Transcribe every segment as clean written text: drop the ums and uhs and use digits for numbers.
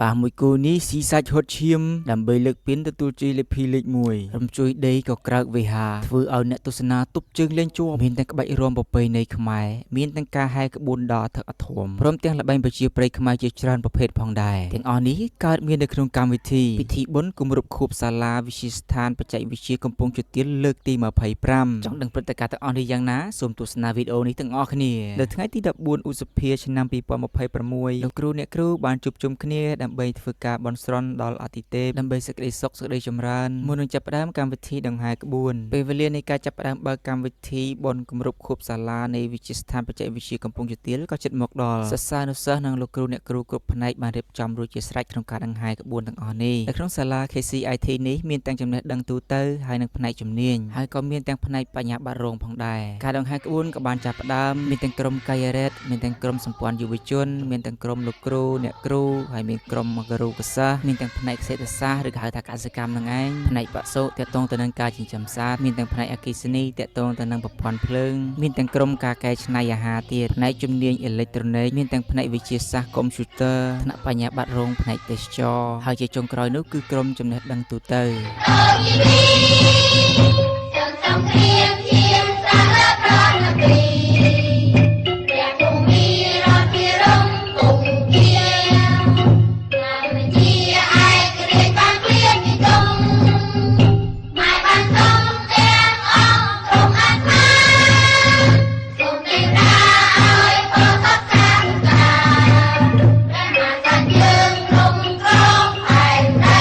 ប៉ះមួយគូនេះស៊ីសាច់ហុតឈាមដើម្បីលើកពានទទួលជ័យលេខភីលេខ1រំជួយដីក៏ក្រើកវេហាធ្វើឲ្យអ្នកទស្សនាទប់ជើងលេងជាប់មានទាំងក្បាច់រាំប្រពៃណីខ្មែរមានទាំងការហែក្បួនដ៏អធិកអធមព្រមទាំងល្បែងប្រជាប្រិយខ្មែរជាច្រើនប្រភេទផងដែរទាំងអស់នេះកើតមាននៅក្នុងកម្មវិធីពិធីបុណ្យគម្រប់ខួបសាលាវិទ្យាស្ថានបច្ចេកវិទ្យាកំពង់ជទាលលើកទី25ចង់ដឹងព្រឹត្តិការណ៍ទាំងអស់នេះយ៉ាងណាសូមទស្សនាវីដេអូនេះទាំងអស់គ្នានៅថ្ងៃទី14ឧសភាឆ្នាំ2026លោកគ្រូអ្នកគ្រូបានជួបជុំគ្នាដើម្បីធ្វើការបន់ស្រន់ដល់អតិទេពដើម្បីសេចក្តីសុខសេចក្តីចម្រើនមុននឹងចាប់ផ្ដើមកម្មវិធីដង្ហែក្បួនពេលវេលានៃការចាប់ផ្ដើមបើកកម្មវិធីបុណ្យគម្រប់ខួបសាលានៃវិទ្យាស្ថានបច្ចេកវិទ្យាកំពង់ជទាលក៏ជិតមកដល់សិស្សានុសិស្សនិងលោកគ្រូអ្នកគ្រូគ្រប់ផ្នែកបានរៀបចំរួចជាស្រេចក្នុងការដង្ហែក្បួនទាំងអស់នេះនៅក្នុងសាលា KCIT នេះមានទាំងចំណេះដឹងទូទៅហើយនិងផ្នែកជំនាញហើយក៏មានទាំងផ្នែកបញ្ញាបត្ររងផងដែរការដង្ហែក្បួនក៏បានចាប់ផ្ដើមមានទាំងក្រុមកាយរ៉េតមានទាំងក្រុមសម្ព័ន្ធយុវជនមានទាំងក្រុមលោកគ្រូអ្នកគ្រូហើយមានក្រុមមករូកសិស្សមានទាំងផ្នែកសេដ្ឋសាស្ត្រឬក៏ហៅថាកសិកម្មនឹងឯងផ្នែកបសុទាក់ទងទៅនឹងការចិញ្ចឹមសត្វមានទាំងផ្នែកអគ្គិសនីទាក់ទងទៅនឹងប្រព័ន្ធភ្លើងមានទាំងក្រុមការកែច្នៃអាហារទៀតផ្នែកជំនាញអេឡិចត្រូនិកមានទាំងផ្នែកវិទ្យាសាស្ត្រកុំព្យូទ័រថ្នាក់បញ្ញាបត្ររងផ្នែកទេសចរហើយជាចុងក្រោយនោះគឺក្រុមចំណេះដឹងទូទៅ សង្គ្រាមជាមសារប្រណគ្រីព្រះភូមិរដ្ឋពិរមគង្គាកម្ពុជាឯករាជ្យបានព្រាននិគមម៉ែបានសុំទាំងអង្គទ្រង់អាត្មាសូមទេវតាឲ្យប្រសពសាងការព្រះមហាក្សត្រយើងគ្រប់គ្រងផែនដី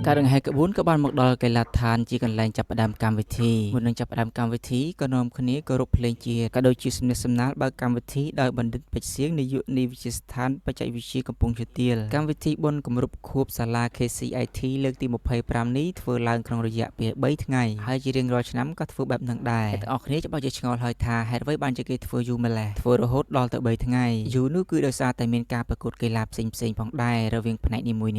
ការដង្ហែក្បួនក៏បានមកដល់កីឡាដ្ឋានជាកន្លែងចាប់ផ្ដើមកម្មវិធីមុននឹងចាប់ផ្ដើមកម្មវិធីក៏នាំគ្នាគោរពភ្លេងជាតិក៏ដូចជាសំណេះសំណាលបើកកម្មវិធីដោយបណ្ឌិតពេជ្រសៀងនាយកនៃវិទ្យាស្ថានបច្ចេកវិទ្យាកំពង់ជទាលកម្មវិធីបុណ្យគម្រប់ខួបសាលា KCIT លើកទី25នេះធ្វើឡើងក្នុងរយៈពេល3ថ្ងៃហើយជារៀងរាល់ឆ្នាំក៏ធ្វើបែបហ្នឹងដែរទាំងអស់គ្នាច្បាស់ជាឆ្ងល់ហើយថាហេតុអ្វីបានជាគេធ្វើយូរម្ល៉េះធ្វើរហូតដល់ទៅ3ថ្ងៃយូរនោះគឺដោយសារតែមានការប្រកួតកីឡាផ្សេងៗផងដែររវាងផ្នែកនីមួយៗ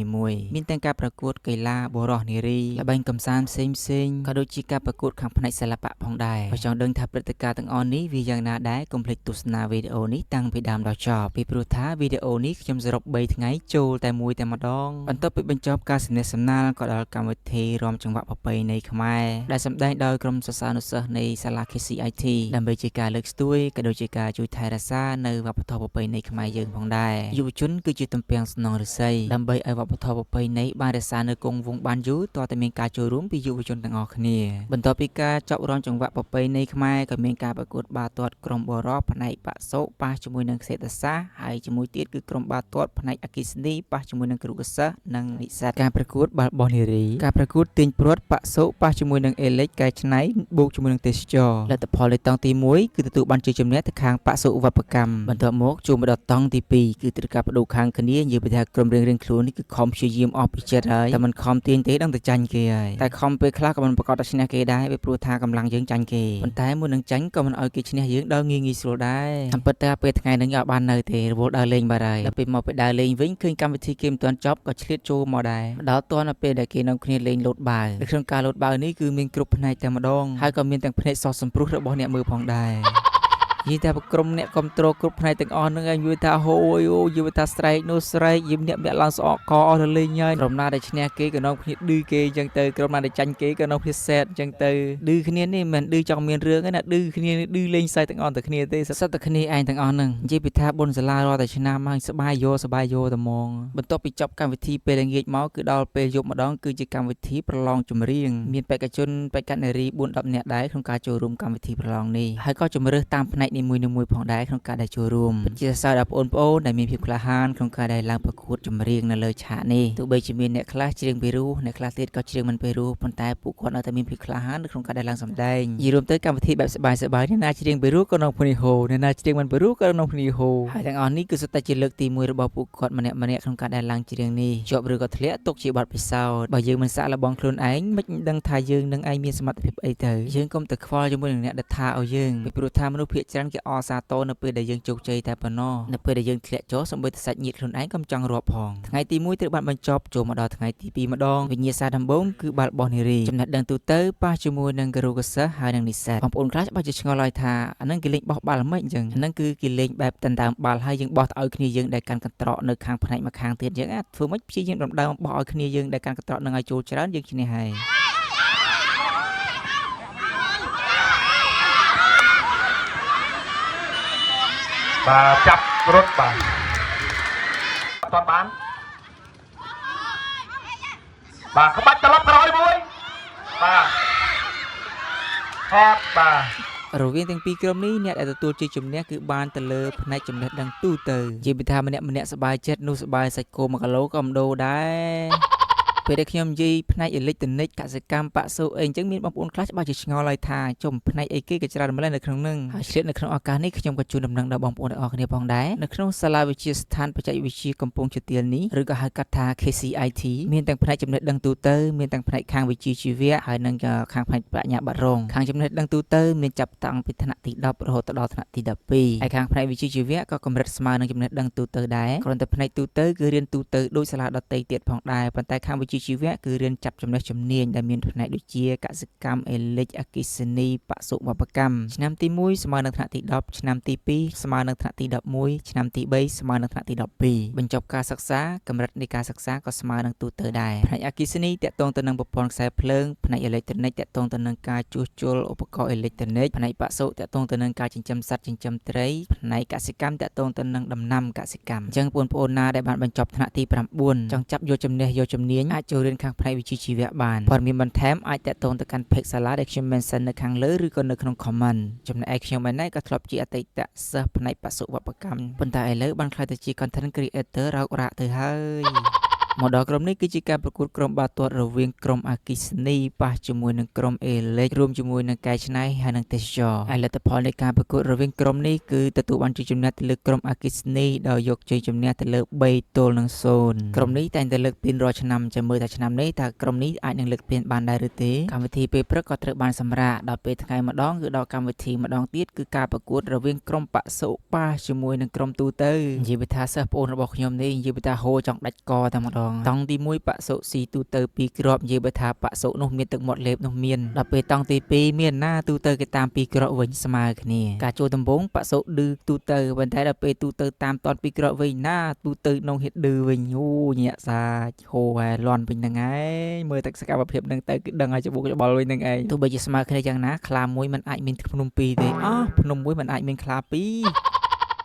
មានទាំងការប្រកួតកីឡាបុរសនារីល្បែងកម្សាន្តផ្សេងៗក៏ដូចជាការប្រកួតខាងផ្នែកសិល្បៈផងដែរបើចង់ដឹងថាព្រឹត្តិការណ៍ទាំងអស់នេះវាយ៉ាងណាដែរកុំភ្លេចទស្សនាវីដេអូនេះតាំងពីដើមដល់ចប់ពីព្រោះថាវីដេអូនេះខ្ញុំសរុប3ថ្ងៃចូលតែមួយតែម្ដងបន្ទាប់ពីបញ្ចប់ការសំណេះសំណាលក៏ដល់កម្មវិធីរាំចង្វាក់ប្រពៃណីខ្មែរដែលសម្ដែងដោយក្រុមសិស្សានុសិស្សនៃសាលា KCIT ដើម្បីជាការលើកស្ទួយក៏ដូចជាការជួយថែរក្សានៅវប្បធម៌ប្រពៃណីខ្មែរយើងផងដែរយុវជនគឺជាទំពាំងស្នងឫស្សីដើម្បីឲ្យវប្បធម៌ប្រពៃណីបានរក្សានៅគង់វង្សបានយូរទាល់តែមានការចូលរួមពីយុវជនទាំងអស់គ្នាបន្ទាប់ពីការចប់រាំចង្វាក់ប្រពៃណីខ្មែរក៏មានការប្រកួតបាល់ទាត់ក្រុមបុរសផ្នែកបសុប៉ះជាមួយនឹងសេដ្ឋសាស្ត្រហើយជាមួយទៀតគឺក្រុមបាល់ទាត់ផ្នែកអគ្គិសនីប៉ះជាមួយនឹងគ្រូកសិស្សនិងនិស្សិតការប្រកួតបាល់បោះនារីការប្រកួតទាញព្រ័ត្របសុប៉ះជាមួយនឹងអេលិចកែច្នៃបូកជាមួយនឹងទេសចរលទ្ធផលនៃតង់ទី1គឺទទួលបានជ័យជំនះទៅខាងបសុវប្បកម្មបន្ទាប់មកចូលមកដល់តង់ទី2គឺត្រូវការបដូរខាងគ្នានិយាយពីថាក្រុមរៀងៗខ្លួននេះគឺខំព្យាយាមអស់ពីចិត្តហើយតែមិនខំទាញទេដឹងតែចាញ់គេហើយតែខំពេលខ្លះក៏មិនប្រកាសថាឈ្នះគេដែរពីព្រោះថាកម្លាំងយើងចាញ់គេប៉ុន្តែមុននឹងចាញ់ក៏មិនឲ្យគេឈ្នះយើងដល់ងាយងាយស្រួលដែរតាមពិតតែពេលថ្ងៃហ្នឹងអត់បាននៅទេរវល់ដើរលេងបាត់ហើយដល់ពេលមកពេលដើរលេងវិញឃើញកម្មវិធីគេមិនទាន់ចប់ក៏ឆ្លៀតចូលមកដែរមកដល់ទាន់ដល់ពេលដែលគេនាំគ្នាលេងលោតបាវនៅក្នុងការលោតបាវនេះគឺមានគ្រប់ផ្នែកតែម្ដងហើយក៏មានទាំងផ្នែកសោះសម្ព្រុសរបស់អ្នកមើលផងដែរនិយាយថាក្រុមអ្នកគ្រប់គ្រងគ្រប់ផ្នែកទាំងអស់ហ្នឹងឯងយល់ថាហូយអូយល់ថាស្រែកនោះស្រែកយមអ្នកមាក់ឡើងស្អកកអស់ទៅលេងហើយក្រុមណាដែលឈ្នះគេក៏នាំគ្នាឌឺគេអញ្ចឹងទៅក្រុមណាដែលចាញ់គេក៏នាំគ្នាសែតអញ្ចឹងទៅឌឺគ្នានេះមិនឌឺចង់មានរឿងទេណាឌឺគ្នានេះឌឺលេងសើចទាំងអស់តែគ្នាទេសិតតែគ្នាឯងទាំងអស់ហ្នឹងនិយាយពីថាបុណ្យសាលារាល់តែឆ្នាំហើយស្បាយយោស្បាយយោតែហ្មងបន្ទាប់ពីចប់កម្មវិធីពេលល្ងាចមកគឺដល់ពេលយប់ម្ដងគឺជាកម្មវិធីប្រឡងចម្រៀងមានបេក្ខជនបេក្ខនារី4 10នាក់ដែរក្នុងការចូលរួមកម្មវិធីប្រឡងនេះហើយក៏ជម្រើសតាមផ្នែកនីមួយៗផងដែរក្នុងការដែលចូលរួមពិតជាសរសើរដល់បងប្អូនដែលមានភាពក្លាហានក្នុងការដែលឡើងប្រកួតចម្រៀងនៅលើឆាកនេះទោះបីជាមានអ្នកខ្លះច្រៀងពីរោះអ្នកខ្លះទៀតក៏ច្រៀងមិនពីរោះប៉ុន្តែពួកគាត់នៅតែមានភាពក្លាហាននៅក្នុងការដែលឡើងសម្ដែងនិយាយរួមទៅកម្មវិធីបែបសប្បាយៗនេះណាច្រៀងពីរោះក៏ក្នុងភ្នេះហូអ្នកណាច្រៀងមិនពីរោះក៏ក្នុងភ្នេះហូហើយទាំងអស់នេះគឺសុទ្ធតែជាលើកទី1របស់ពួកគាត់ម្នាក់ៗក្នុងការដែលឡើងច្រៀងនេះជាប់ឬក៏ធ្លាក់ទុកជាបទពិសោធន៍បើយើងមិនសាកល្បងខ្លួនឯងមិនដឹងថាយើងនឹងឯងមានសមត្ថភាពអីទៅយើងកុំទៅខ្វល់ជាមួយនឹងអ្នកដែលថាឲ្យយើងពីព្រោះថាមនុស្សភាគច្រើន ច្រើនគេអសាទរនៅពេលដែលយើងជោគជ័យតែប៉ុណ្ណោះនៅពេលដែលយើងធ្លាក់ចុះសូម្បីតែសាច់ញាតិខ្លួនឯងក៏មិនចង់រាប់ផងថ្ងៃទី1ត្រូវបានបញ្ចប់ចូលមកដល់ថ្ងៃទី2ម្ដងវិញ្ញាសាដំបូងគឺបាល់បោះនារីចំណេះដឹងទូទៅប៉ះជាមួយនឹងគរុកសិស្សហើយនិងនិស្សិតបងប្អូនខ្លះច្បាស់ជាឆ្ងល់ហើយថាអាហ្នឹងគេលេងបោះបាល់មិនអញ្ចឹងអាហ្នឹងគឺគេលេងបែបដណ្ដើមបាល់ហើយយើងបោះទៅឲ្យគ្នាយើងដែលកាន់កន្ត្រកនៅខាងផ្នែកម្ខាងទៀតអញ្ចឹងអាធ្វើម៉េចព្យាយាមដណ្ដើមបោះឲ្យគ្នាយើងដែលកាន់កន្ត្រកនឹងឲ្យចូលច្រើនយើងឈ្នះហើយ បាទចាប់រត់បាទអត់ទាន់បានបាទក្បាច់ត្រឡប់ក្រោយមួយបាទថតបាទ រវាងទាំងពីរក្រុមនេះអ្នកដែលទទួលជ័យជំនះគឺបានទៅលើផ្នែកចំណេះដឹងទូទៅនិយាយពីថាម្នាក់ម្នាក់សប្បាយចិត្តនោះសប្បាយសាច់គោ1គីឡូក៏មិនដូរដែរពេលដែលខ្ញុំនិយាយផ្នែកអេឡិចត្រូនិកកសិកម្មបសុអីអញ្ចឹងមានបងប្អូនខ្លះច្បាស់ជាឆ្ងល់ហើយថាចុំផ្នែកអីគេក៏ច្រើនម្ល៉េះនៅក្នុងនឹងហើយឆ្លៀតនៅក្នុងឱកាសនេះខ្ញុំក៏ជូនដំណឹងដល់បងប្អូនទាំងអស់គ្នាផងដែរនៅក្នុងសាលាវិទ្យាស្ថានបច្ចេកវិទ្យាកំពង់ឈទាលនេះឬក៏ហៅកាត់ថា KCIT មានទាំងផ្នែកចំណេះដឹងទូទៅមានទាំងផ្នែកខាងវិជ្ជាជីវៈហើយនិងខាងផ្នែកបញ្ញាបត្ររងខាងចំណេះដឹងទូទៅមានចាប់តាំងពីថ្នាក់ទី10រហូតដល់ថ្នាក់ទី12ហើយខាងផ្នែកវិជ្ជាជីវៈក៏កម្រិតស្មើនឹងចំណេះដឹងទូទៅដែរគ្រាន់តែផ្នែកទូទៅគឺរៀនទូទៅដូចសាលាដទៃទៀតផងដែរប៉ុន្តែខាងវិជ្ជាជីវៈគឺរៀនចាប់ចំណេះជំនាញដែលមានផ្នែកដូចជាកសិកម្មអេលិចអគ្គិសនីបសុវប្បកម្មឆ្នាំទី1ស្មើនឹងថ្នាក់ទី10ឆ្នាំទី2ស្មើនឹងថ្នាក់ទី11ឆ្នាំទី3ស្មើនឹងថ្នាក់ទី12បញ្ចប់ការសិក្សាកម្រិតនៃការសិក្សាក៏ស្មើនឹងទូទៅដែរផ្នែកអគ្គិសនីតាក់ទងទៅនឹងប្រព័ន្ធខ្សែភ្លើងផ្នែកអេឡិចត្រូនិកតាក់ទងទៅនឹងការជួសជុលឧបករណ៍អេឡិចត្រូនិកផ្នែកបសុតាក់ទងទៅនឹងការចិញ្ចឹមសត្វចិញ្ចឹមត្រីផ្នែកកសិកម្មតាក់ទងទៅនឹងដំណាំកសិកម្មអញ្ចឹងបងប្អូនណាដែលបានបញ្ចប់ថ្នាក់ទី9ចង់ចាប់យកចំណេះយកជំនាញអាចចូលរៀនខាងផ្នែកវិជ្ជាជីវៈបានព័ត៌មានបន្ថែមអាចតាក់ទងទៅកាន់ page សាលាដែលខ្ញុំ mention នៅខាងលើឬក៏នៅក្នុង comment ចំណែកឯខ្ញុំឯនេះក៏ធ្លាប់ជាអតីតសិស្សផ្នែកបសុវប្បកម្មប៉ុន្តែឥឡូវបានក្លាយទៅជា content creator រោគរាក់ទៅហើយមកដល់ក្រុមនេះគឺជាការប្រកួតក្រុមបាល់ទាត់រវាងក្រុមអគ្គិសនីប៉ះជាមួយនឹងក្រុមអេលិចរួមជាមួយនឹងកែច្នៃហើយនិងទេសចរហើយលទ្ធផលនៃការប្រកួតរវាងក្រុមនេះគឺទទួលបានជ័យជំនះទៅលើក្រុមអគ្គិសនីដោយយកជ័យជំនះទៅលើ3-0ក្រុមនេះតែងតែលើកពានរាល់ឆ្នាំចាំមើលថាឆ្នាំនេះតើក្រុមនេះអាចនឹងលើកពានបានដែរឬទេកម្មវិធីពេលព្រឹកក៏ត្រូវបានសម្រាកដល់ពេលថ្ងៃម្ដងគឺដល់កម្មវិធីម្ដងទៀតគឺការប្រកួតរវាងក្រុមបសុប៉ះជាមួយនឹងក្រុមទូទៅនិយាយពីថាសិស្សប្អូនរបស់ខ្ញុំនេះនិយាយពីថាហូរចង់ដាច់កតែម្ដងតង់ទី1បសុស៊ីទូទៅ2គ្រាប់និយាយបើថាបសុនោះមានទឹកមាត់លេបនោះមានដល់ពេលតង់ទី2មានណាទូទៅគេតាម2គ្រាប់វិញស្មើគ្នាការចូលដំបូងបសុឌឺទូទៅប៉ុន្តែដល់ពេលទូទៅតាមតន2គ្រាប់វិញណាទូទៅនងហៀតឌឺវិញអូញាក់សាច់ហូហែលន់វិញហ្នឹងឯងមើលតែសកម្មភាពហ្នឹងទៅគឺដឹងហើយច្បុកច្បល់វិញហ្នឹងឯងទោះបីជាស្មើគ្នាយ៉ាងណាខ្លាមួយมันអាចមានភ្នំពីរទេអោះភ្នំមួយมันអាចមានខ្លាពីរ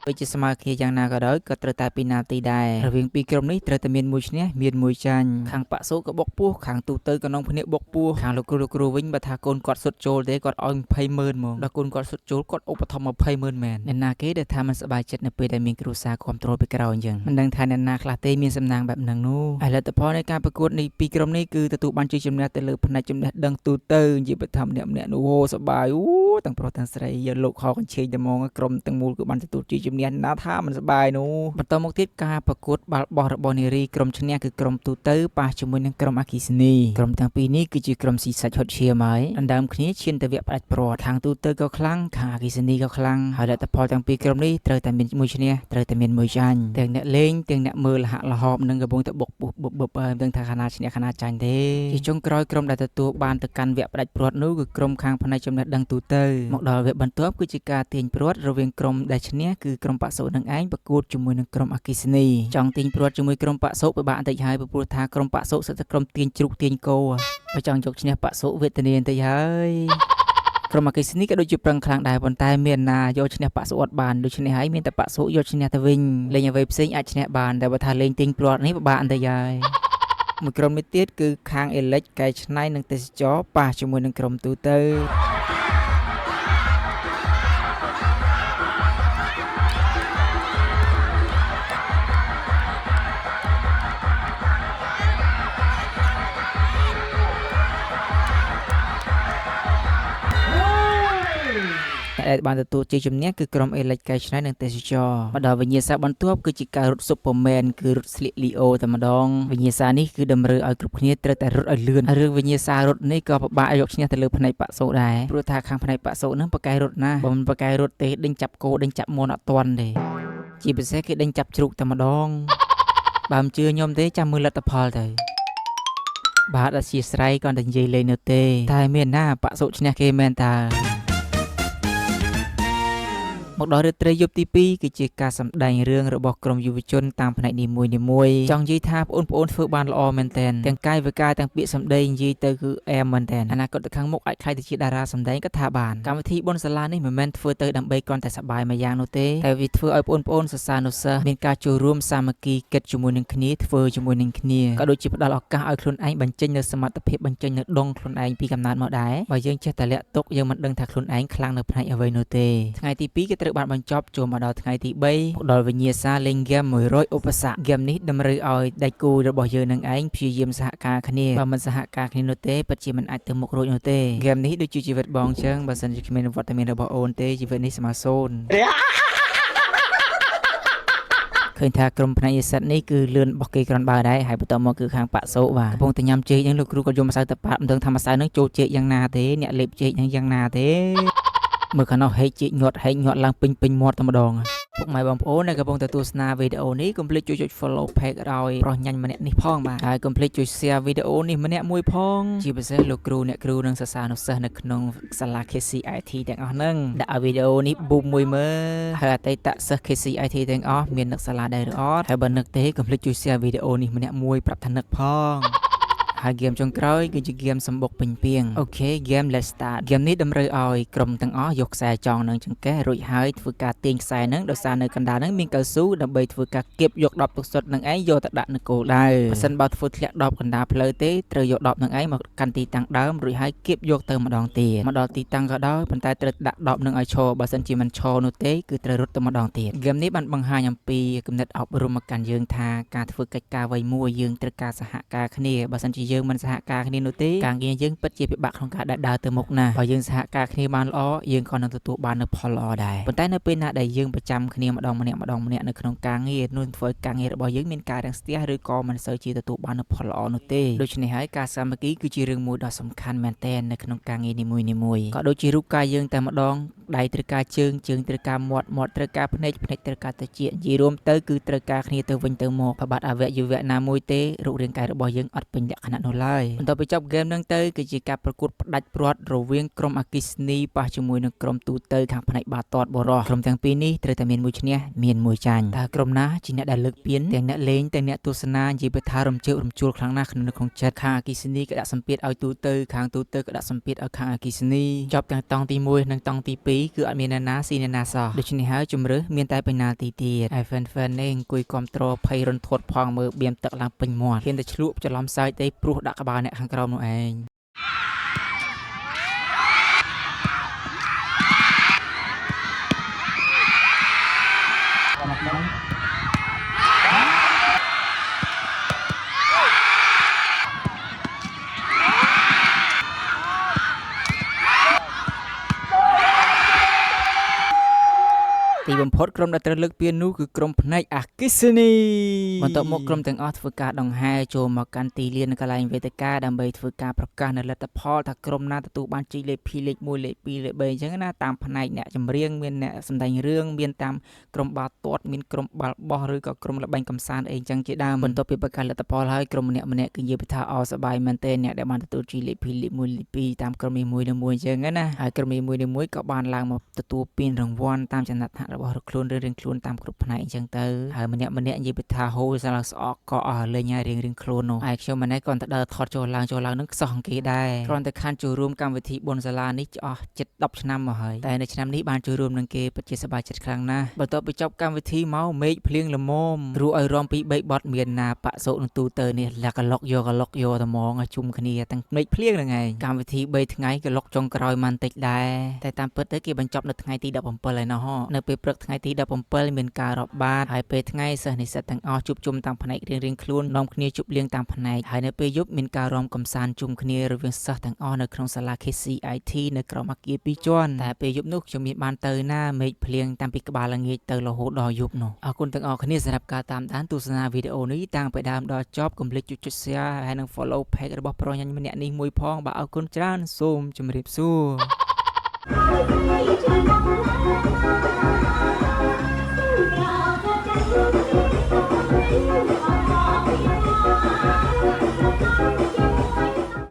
បីជាស្មើគ្នាយ៉ាងណាក៏ដោយក៏ត្រូវតែពីណាទីដែររវាងពីរក្រុមនេះត្រូវតែមានមួយឈ្នះមានមួយចាញ់ខាងបាក់សូក៏បុកពោះខាងទូទៅក៏នងភ្នែកបុកពោះខាងលោកគ្រូលោកគ្រូវិញបើថាកូនគាត់សុទ្ធចូលទេគាត់ឲ្យ20ម៉ឺនហ្មងដល់កូនគាត់សុទ្ធចូលគាត់ឧបត្ថម្ភ20ម៉ឺនមែនអ្នកណាគេដែលថាមិនសប្បាយចិត្តនៅពេលដែលមានគ្រួសារគ្រប់គ្រងពីក្រោយអញ្ចឹងមិនដឹងថាអ្នកណាខ្លះទេមានសំណាងបែបហ្នឹងនោះហើយលទ្ធផលនៃការប្រកួតនេះពីរក្រុមនេះគឺទទួលបានជ័យជំនះទៅលើផ្នែកចំណេះដឹងទូទៅនិយាយបឋមម្នាក់ម្នាក់នោះអូសប្បាយអូទាំងប្រុសទាំងស្រីយកលោកខកញ្ឆេងតែហ្មងក្រុមទាំងមូលគឺបានទទួលជ័យជំនះណាថាមិនសប្បាយនោះបន្តមកទៀតការប្រកួតបាល់បោះរបស់នារីក្រុមឈ្នះគឺក្រុមទូទៅប៉ះជាមួយនឹងក្រុមអគ្គិសនីក្រុមទាំងពីរនេះគឺជាក្រុមស៊ីសាច់ហុតឈាមហើយដណ្ដើមគ្នាឈានទៅវគ្គផ្ដាច់ព្រាត់ខាងទូទៅក៏ខ្លាំងខាងអគ្គិសនីក៏ខ្លាំងហើយលទ្ធផលទាំងពីរក្រុមនេះត្រូវតែមានមួយឈ្នះត្រូវតែមានមួយចាញ់ទាំងអ្នកលេងទាំងអ្នកមើលលហាក់លហបនឹងកំពុងតែបុកពុះបឹបបឹបហើយមិនដឹងថាខាងណាឈ្នះខាងណាចាញ់ទេជាចុងក្រោយក្រុមដែលទទួលបានទៅកាន់វគ្គផ្ដាច់ព្រាត់នោះគឺក្រុមខាងផ្នែកចំណេះដឹងទូទៅមកដល់វគ្គបន្ទាប់គឺជាការទាញព្រាត់រវាងក្រុមដែលឈ្នះគឺក្រុមបសុនឹងឯងប្រកួតជាមួយនឹងក្រុមអគ្គិសនីចង់ទាញព្រាត់ជាមួយក្រុមបសុពិបាកបន្តិចហើយព្រោះថាក្រុមបសុសិតតែក្រុមទាញជ្រូកទាញគោបើចង់យកឈ្នះបសុវេទនាបន្តិចហើយក្រុមអគ្គិសនីក៏ដូចជាប្រឹងខ្លាំងដែរប៉ុន្តែមានណាយកឈ្នះបសុអត់បានដូច្នេះហើយមានតែបសុយកឈ្នះទៅវិញលេងអ្វីផ្សេងអាចឈ្នះបានតែបើថាលេងទាញព្រាត់នេះពិបាកបន្តិចហើយមួយក្រុមនេះទៀតគឺខាងអេលិចកែច្នៃនិងទេសចរប៉ះជាមួយនឹងក្រុមទូទៅ អ្នកដែលបានទទួលជ័យជំនះគឺក្រុមអេលិចកែច្នៃនិងទេសចរមកដល់វិញ្ញាសាបន្ទាប់គឺជាការរត់ Superman គឺរត់ស្លៀកលីអូតែម្ដងវិញ្ញាសានេះគឺតម្រូវឲ្យគ្រប់គ្នាត្រូវតែរត់ឲ្យលឿនហើយរឿងវិញ្ញាសារត់នេះក៏ពិបាកយកឈ្នះទៅលើផ្នែកបាក់សូដែរព្រោះថាខាងផ្នែកបាក់សូនឹងប៉កែរត់ណាស់បើមិនប៉កែរត់ទេដេញចាប់គោដេញចាប់មាន់អត់ទាន់ទេជាពិសេសគេដេញចាប់ជ្រូកតែម្ដងបើមិនជឿខ្ញុំទេចាំមើលលទ្ធផលទៅបាទអធិស្ឋានគាត់តែនិយាយលេងនោះទេតែមានណាបាក់សូឈ្នះគេមែនតើមកដល់រាត្រីយប់ទី2គឺជាការសម្ដែងរឿងរបស់ក្រុមយុវជនតាមផ្នែកនីមួយៗចង់និយាយថាបងប្អូនធ្វើបានល្អមែនទែនទាំងកាយវិការទាំងពាក្យសម្ដីនិយាយទៅគឺអែមមែនទែនអនាគតទៅខាងមុខអាចក្លាយទៅជាតារាសម្ដែងក៏ថាបានកម្មវិធីបុណ្យសាលានេះមិនមែនធ្វើទៅដើម្បីគ្រាន់តែសប្បាយមួយយ៉ាងនោះទេតែវាធ្វើឲ្យបងប្អូនសិស្សានុសិស្សមានការចូលរួមសាមគ្គីគិតជាមួយនឹងគ្នាធ្វើជាមួយនឹងគ្នាក៏ដូចជាផ្ដល់ឱកាសឲ្យខ្លួនឯងបញ្ចេញនូវសមត្ថភាពបញ្ចេញនូវដងខ្លួនឯងពីកំណើតមកដែរបើយើងចេះតែលាក់ទុកយើងមិនដឹងថាខ្លួនឯងខ្លាំងនៅផ្នែកអ្វីនោះទេថ្ងៃទី2គេត្រូវបានបញ្ចប់ចូលមកដល់ថ្ងៃទី3មកដល់វិញ្ញាសាលេងហ្គេម100ឧបសគ្គហ្គេមនេះតម្រូវឲ្យដៃគូរបស់យើងនឹងឯងព្យាយាមសហការគ្នាបើមិនសហការគ្នានោះទេពិតជាមិនអាចទៅមុខរួចនោះទេហ្គេមនេះដូចជាជីវិតបងចឹងបើសិនជាគ្មានវត្តមានរបស់អូនទេជីវិតនេះស្មើសូន្យ ឃើញថាក្រុមផ្នែកនិស្សិតនេះគឺលឿនរបស់គេគ្រាន់បើដែរហើយបន្តមកគឺខាងបាក់សូបាទកំពុងតែញ៉ាំចេកហ្នឹងលោកគ្រូក៏យកម្សៅទៅប៉ាត់មិនដឹងថាម្សៅហ្នឹងចូលចេកយ៉ាងណាទេអ្នកលេបចេកហ្នឹងយ៉ាងណាទេមើលខាងនោះហែកចេកញាត់ហែកញាត់ឡើងពេញពេញមាត់តែម្ដងពុកម៉ែបងប្អូនដែលកំពុងតែទស្សនាវីដេអូនេះកុំភ្លេចជួយចុច follow page ឲ្យប្រុសញ៉ាញ់ម្នាក់នេះផងបាទហើយកុំភ្លេចជួយ share វីដេអូនេះម្នាក់មួយផងជាពិសេសលោកគ្រូអ្នកគ្រូនិងសិស្សានុសិស្សនៅក្នុងសាលា KCIT ទាំងអស់ហ្នឹងដាក់ឲ្យវីដេអូនេះ boom មួយមើលហើយអតីតសិស្ស KCIT ទាំងអស់មាននឹកសាលាដែរឬអត់ហើយបើនឹកទេកុំភ្លេចជួយ share វីដេអូនេះម្នាក់មួយប្រាប់ថានឹកផងហើយហ្គេមចុងក្រោយគឺជាហ្គេមសម្បុកពេញពីង okay game let's start ហ្គេមនេះតម្រូវឲ្យក្រុមទាំងអស់យកខ្សែចងនឹងចង្កេះរួចហើយធ្វើការទាញខ្សែនឹងដោយសារនៅកណ្ដាលនឹងមានកៅស៊ូដើម្បីធ្វើការគៀបយក10ទុកសុទ្ធនឹងឯងយកទៅដាក់នៅគោលដៅបើសិនបើធ្វើធ្លាក់10កណ្ដាលផ្លូវទេត្រូវយក10នឹងឯងមកកាន់ទីតាំងដើមរួចហើយគៀបយកទៅម្ដងទៀតមកដល់ទីតាំងក៏ដោយប៉ុន្តែត្រូវដាក់10នឹងឲ្យឈរបើសិនជាមិនឈរនោះទេគឺត្រូវរត់ទៅម្ដងទៀតហ្គេមនេះបានបង្ហាញអំពីគំនិតអប់រំមកកាន់យើងថាការធ្វើកិច្ចការអ្វីមួយយើងត្រូវការសហការគ្នាបើសិនជាយើងមិនសហការគ្នានោះទេការងារយើងពិតជាពិបាកក្នុងការដើរទៅមុខណាស់បើយើងសហការគ្នាបានល្អយើងក៏នឹងទទួលបាននូវផលល្អដែរប៉ុន្តែនៅពេលណាដែលយើងប្រចាំគ្នាម្ដងម្នាក់ម្ដងម្នាក់នៅក្នុងការងារនោះធ្វើឲ្យការងាររបស់យើងមានការរាំងស្ទះឬក៏មិនសូវជាទទួលបាននូវផលល្អនោះទេដូច្នេះហើយការសាមគ្គីគឺជារឿងមួយដ៏សំខាន់មែនទែននៅក្នុងការងារនីមួយៗក៏ដូចជារូបកាយយើងតែម្ដងដៃត្រូវការជើងជើងត្រូវការមាត់មាត់ត្រូវការភ្នែកភ្នែកត្រូវការត្រចៀកនិយាយរួមទៅគឺត្រូវការគ្នាទៅវិញទៅមកប្របាត់អវយវៈណាមួយទេរូបរាងកាយរបស់យើងអត់ពេញលក្ខណៈនោះឡើយបន្ទាប់ពីចប់ហ្គេមហ្នឹងទៅគឺជាការប្រកួតផ្ដាច់ព្រាត់រវាងក្រុមអគ្គិសនីប៉ះជាមួយនឹងក្រុមទូទៅខាងផ្នែកបាល់ទាត់បុរសក្រុមទាំងពីរនេះត្រូវតែមានមួយឈ្នះមានមួយចាញ់តើក្រុមណាជាអ្នកដែលលើកពានទាំងអ្នកលេងទាំងអ្នកទស្សនានិយាយពីថារំជើបរំជួលខ្លាំងណាស់ក្នុងក្នុងចិត្តខាងអគ្គិសនីក៏ដាក់សម្ពាធឲ្យទូទៅខាងទូទៅក៏ដាក់សម្ពាធឲ្យខាងអគ្គិសនីចប់ទាំងតង់ទី1និងតង់ទី2គឺអត់មានអ្នកណាស៊ីអ្នកណាសោះដូច្នេះហើយជំរើសមានតែបេណាល់ទីទៀតហើយ fan fan នេះអង្គុយគាំទ្រភ័យរន្ធត់ផងមើលបៀមទឹកឡើងពេញមាត់ហ៊ានតែឆ្លក់ច្រឡំសើចទេព្រោះដាក់ក្បាលអ្នកខាងក្រោមនោះឯង ទីបំផុតក្រុមដែលត្រូវលើកពាននោះគឺក្រុមផ្នែកអគ្គិសនីបន្ទាប់មកក្រុមទាំងអស់ធ្វើការដង្ហែចូលមកកាន់ទីលានកន្លែងវេទិកាដើម្បីធ្វើការប្រកាសនៅលទ្ធផលថាក្រុមណាទទួលបានជ័យលេខ2លេខ1លេខ2លេខ3អញ្ចឹងណាតាមផ្នែកអ្នកចម្រៀងមានអ្នកសម្ដែងរឿងមានតាមក្រុមបាល់ទាត់មានក្រុមបាល់បោះឬក៏ក្រុមល្បែងកម្សាន្តអីអញ្ចឹងជាដើមបន្ទាប់ពីប្រកាសលទ្ធផលហើយក្រុមម្នាក់ម្នាក់គឺនិយាយថាអសប្បាយមែនទែនអ្នកដែលបានទទួលជ័យលេខ2លេខ1លេខ2តាមក្រុមនីមួយៗអញ្ចឹងណាហើយក្រុមនីមួយៗក៏បានឡើងមកទទួលពានរង្វាន់តាមចំណាត់ថ្នាក់របស់ខ្លួនរៀងៗខ្លួនតាមគ្រប់ផ្នែកអញ្ចឹងទៅហើយម្នាក់ម្នាក់និយាយពីថាហូសាឡស្អកក៏អស់លេងហើយរៀងរៀងខ្លួននោះហើយខ្ញុំម្នាក់គាត់ទៅដើរថតចូលឡើងចូលឡើងនឹងខ្សោះអង្គគេដែរគ្រាន់តែខានចូលរួមកម្មវិធីបុណ្យសាលានេះអស់ជិត10ឆ្នាំមកហើយតែនៅឆ្នាំនេះបានចូលរួមនឹងគេពិតជាសប្បាយចិត្តខ្លាំងណាស់បន្ទាប់ពីចប់កម្មវិធីមកមេឃភ្លៀងល្មមគ្រូឲ្យរំពី3បទមានណាបាក់សោកនឹងទូទៅនេះលាក់កឡុកយកកឡុកយកតែហ្មងឲ្យជុំគ្នាទាំងមេឃភ្លៀងហ្នឹងឯងកម្មវិធី3ថ្ងៃកឡុកចុងក្រោយមិនតិចដែរតែតាមពិតទៅគេបញ្ចប់នៅថ្ងៃទី17ហើយណោះនៅពេល ព្រឹកថ្ងៃទី17មានការរាប់បាតហើយពេលថ្ងៃសិស្សនិស្សិតទាំងអស់ជួបជុំតាមផ្នែករៀងៗខ្លួននាំគ្នាជប់លៀងតាមផ្នែកហើយនៅពេលយប់មានការរាំកម្សាន្តជុំគ្នារវាងសិស្សទាំងអស់នៅក្នុងសាលា KCIT នៅក្រោមអគារពីរជាន់តែពេលយប់នោះខ្ញុំមានបានទៅណាមេឃភ្លៀងតាំងពីក្បាលល្ងាចទៅរហូតដល់យប់នោះអរគុណទាំងអស់គ្នាសម្រាប់ការតាមដានទស្សនាវីដេអូនេះតាំងពីដើមដល់ចប់កុំភ្លេចចុច share ហើយនិង follow page របស់ប្រុសញ៉ាញ់ម្នាក់នេះមួយផងបាទអរគុណច្រើនសូមជម្រាបសួរ។